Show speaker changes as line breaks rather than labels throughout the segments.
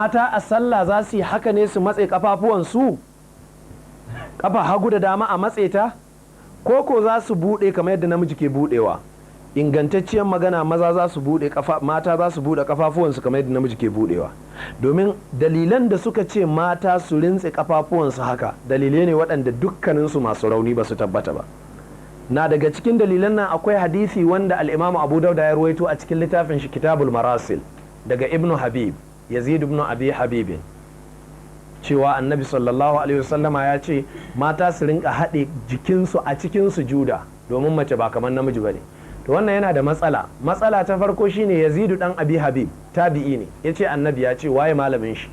Mata a sallah za su yi haka ne su matse kafafuwansu, kafa hagu da dama a matse ta, ko ko za su buɗe kamar yadda namiji ke buɗewa? Ingantacciyar magana, maza za su buɗe kafa, mata za su buɗe kafafuwansu kamar yadda namiji ke buɗewa, domin dalilan da suka ce mata su rintse kafafuwansu haka dalilai ne waɗanda dukkaninsu masu rauni, ba su tabbata ba. Na daga cikin dalilan nan akwai hadisi wanda Al'imamu Abu Dauda ya ruwaito a cikin littafin shi Kitabul Marasil daga Ibnu Habib, Yazid ibn Abi Habibin, cewa Annabi sallallahu alaihi wasallama ya ce mata su rinka haɗe jikinsu a cikin sujuda domin mace ba kamar namiji ba ne. To wannan yana da matsala. Matsala ta farko shine Yazidu dan Abi Habib tabi'i ne, ya ce Annabi ya ce. Waye malamin shi?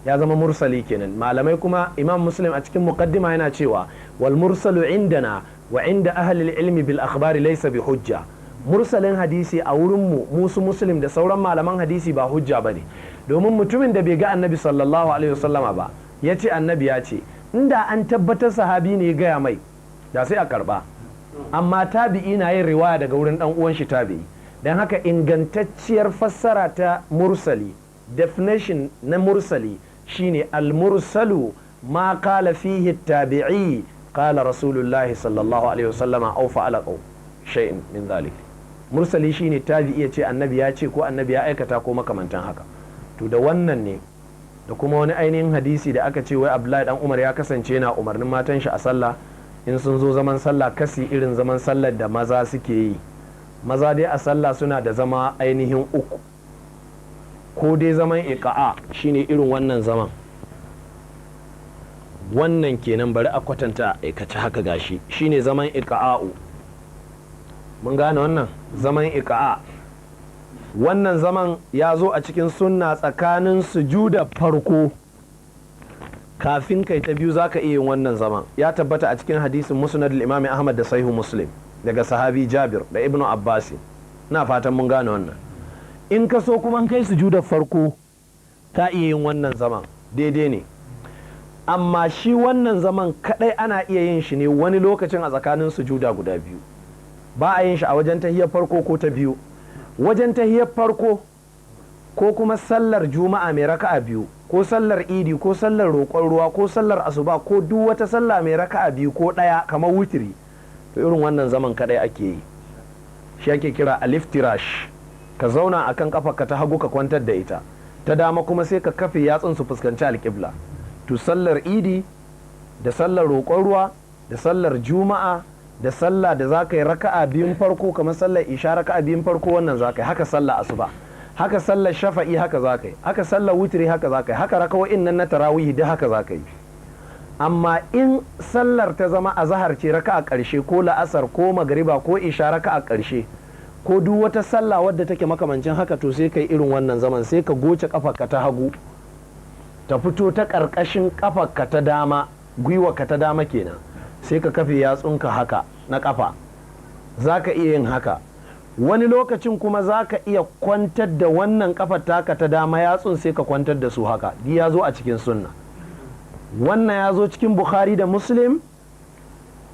Ya zama mursali kenan. Malamai kuma, Imam Muslim a cikin Muqaddima yana cewa: "Wal mursalu indana wa inda ahli ilmi bil akhbari laysa bi hujja." Mursalin hadisi a wurin mu, musu Muslim da sauran malaman hadisi, ba hujja bane, domin mutumin da bai ga Annabi sallallahu alaihi wasallama ba ya ce Annabi ya ce, inda an tabbatar sahabi ne ya gaya mai da sai a karba, amma tabi'i na yin riwaya daga wurin dan uwan shi tabi'i. Don haka ingantacciyar fassara ta mursali, definition na mursali shine: al-mursalu ma qala fihi tabi'i qala Rasulullahi sallallahu alaihi wasallama aw fa'ala aw shay'in min dhalik. Mursali shine tabi'i ya ce Annabi ya ce ko Annabi ya aikata ko makamantan haka. To da wannan ne da kuma wani ainihin hadisi da aka ce wai Abdullahi dan Umar ya kasance yana umarnin matan shi a sallah, in sun zo zaman sallah kasi irin zaman sallar da maza suke yi. Maza dai a sallah suna da zama ainihin uku: ko dai zaman iqa'a, shine irin wannan zaman, wannan kenan, bari a kwatanta aikace haka, gashi, shine zaman iqa'u. Mun gane wannan zaman iqa'a? Wannan zaman ya zo a cikin sunna, tsakanin sujuda farko kafin kai ta biyu zaka iya yin wannan zaman. Ya tabbata a cikin hadisin Musnad al-Imam Ahmad da Sahihu Muslim daga sahabi Jabir da Ibnu Abbas. Ina fatan mun gane wannan. In ka so kuma kai sujuda farko ka iya yin wannan zaman, daidai ne. Amma shi wannan zaman kadai ana iya yin shi ne wani lokacin a tsakanin sujuda guda biyu, ba a yin shi a wajen tahiyar farko ko ta biyu. Wajen tahiyar farko ko kuma sallar Juma'a mai raka'a biyu ko sallar Idi ko sallar roƙon ruwa ko sallar asuba ko duk wata sallah mai raka'a biyu ko ɗaya kamar wutiri, to irin wannan zaman kadai ake yi. Shi ake kira aliftirash. Ka zauna akan kafarka ta hagu, ka kwantar da ita, ta dama kuma sai ka kafe yatsun su fuskanci alƙibla. To sallar Idi da sallar roƙon ruwa da sallar Juma'a da sallah da za ka yi raka'a biyun farko, kamar sallar Isha raka'a biyun farko, wannan za ka yi haka. Sallar asuba haka, sallar shafa'i haka za ka yi haka, sallar wutiri haka za ka yi haka, raka'o'in nan na tarawihi duk haka za ka yi. Amma in sallar ta zama azahar ce raka'a ƙarshe, ko la'asar ko magariba ko Isha raka'a ƙarshe, ko duk wata sallah wadda take makamancin haka, to sai kai irin wannan zaman, sai ka goce kafarka ta hagu ta fito ta ƙarƙashin kafarka ta dama, gwiwarka ta dama kenan, sai ka kafe yatsunka haka na kafa. Za ka iya yin haka. Wani lokacin kuma za ka iya kwantar da wannan kafar taka ta dama, yatsun sai ka kwantar da su haka. Ya zo a cikin sunna. Wannan ya zo cikin Bukhari da Muslim,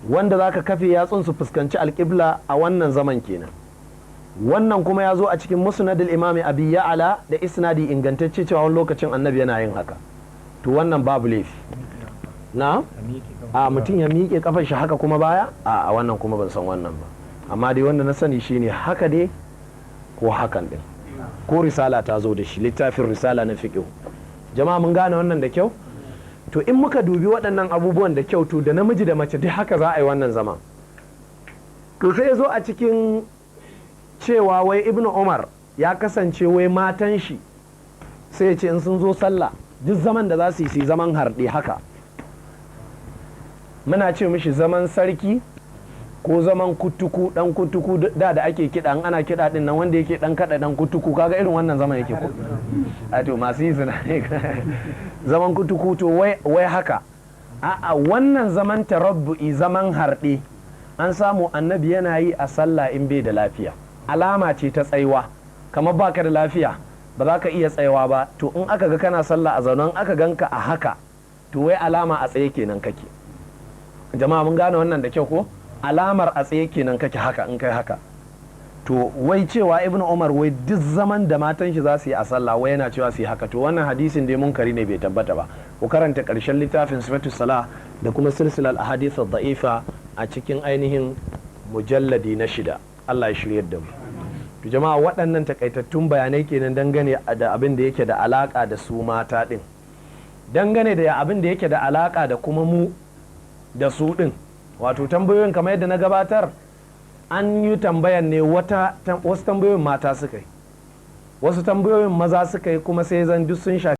wanda za ka kafe yatsun su fuskanci alƙibla a wannan zaman kenan. Wannan kuma ya zo a cikin Musnadul Imami Abi Ya'ala da isnadi ingantacce cewa wani lokacin Annabi yana yin haka. To wannan babu laifi. Na a mutum ya miƙe kafar shi haka kuma baya, a wannan kuma ban san wannan ba, amma dai wanda na sani shine haka dai ko hakan din, ko Risala ta zo da shi, littafin Risala na fiqh. Jama'a, mun gane wannan da kyau? To in muka dubi waɗannan abubuwan da kyau, to da namiji da mace duk haka za a yi wannan zaman. To sai ya zo a cikin cewa wai Ibnu Umar ya kasance wai matan shi sai ya ce in sun zo sallah duk zaman da za su yi, su zaman harɗe haka. Muna ce mishi zaman sarki ko zaman kutuku, dan kutuku da da ake kiɗa, ana kiɗa din nan wanda yake dan kada dan kutuku, kaga irin wannan zaman yake ko a to masu yi suna zaman kutuku. To wai haka, a'a, wannan zaman tarabbu'i, zaman harɗe, an samu Annabi yana yi a sallah in bai da lafiya. Alama ce ta tsaiwa, kamar baka da lafiya, ba za ka iya tsayawa ba. To in aka ga kana sallah a zaune, aka ganka a haka, to wai alama a tsaye kenan kake. Jama'a, mun gane wannan da kyau ko? Alamar a tsaye kenan kake haka in kai haka. To wai cewa Ibnu Umar wai duk zaman da matan shi za su yi a sallah, wai yana cewa su yi haka, to wannan hadisin dai munkari ne, bai tabbata ba. Ku karanta karshen littafin Sifatu Salah da kuma Silsilar Ahadith Da'ifa a cikin ainihin mujalladi na 6. Allah ya shiryar da mu. To jama'a, waɗannan takaitattun bayanai kenan dangane da abin da yake da alaka da su mata ɗin. Dangane da abin da yake da alaka da kuma mu da su ɗin, wato tambayoyin, kamar yadda na gabatar, an yi tambayan ne wata, wasu tambayoyin mata suka yi, wasu tambayoyin maza suka yi, kuma sai zan duk sun shafi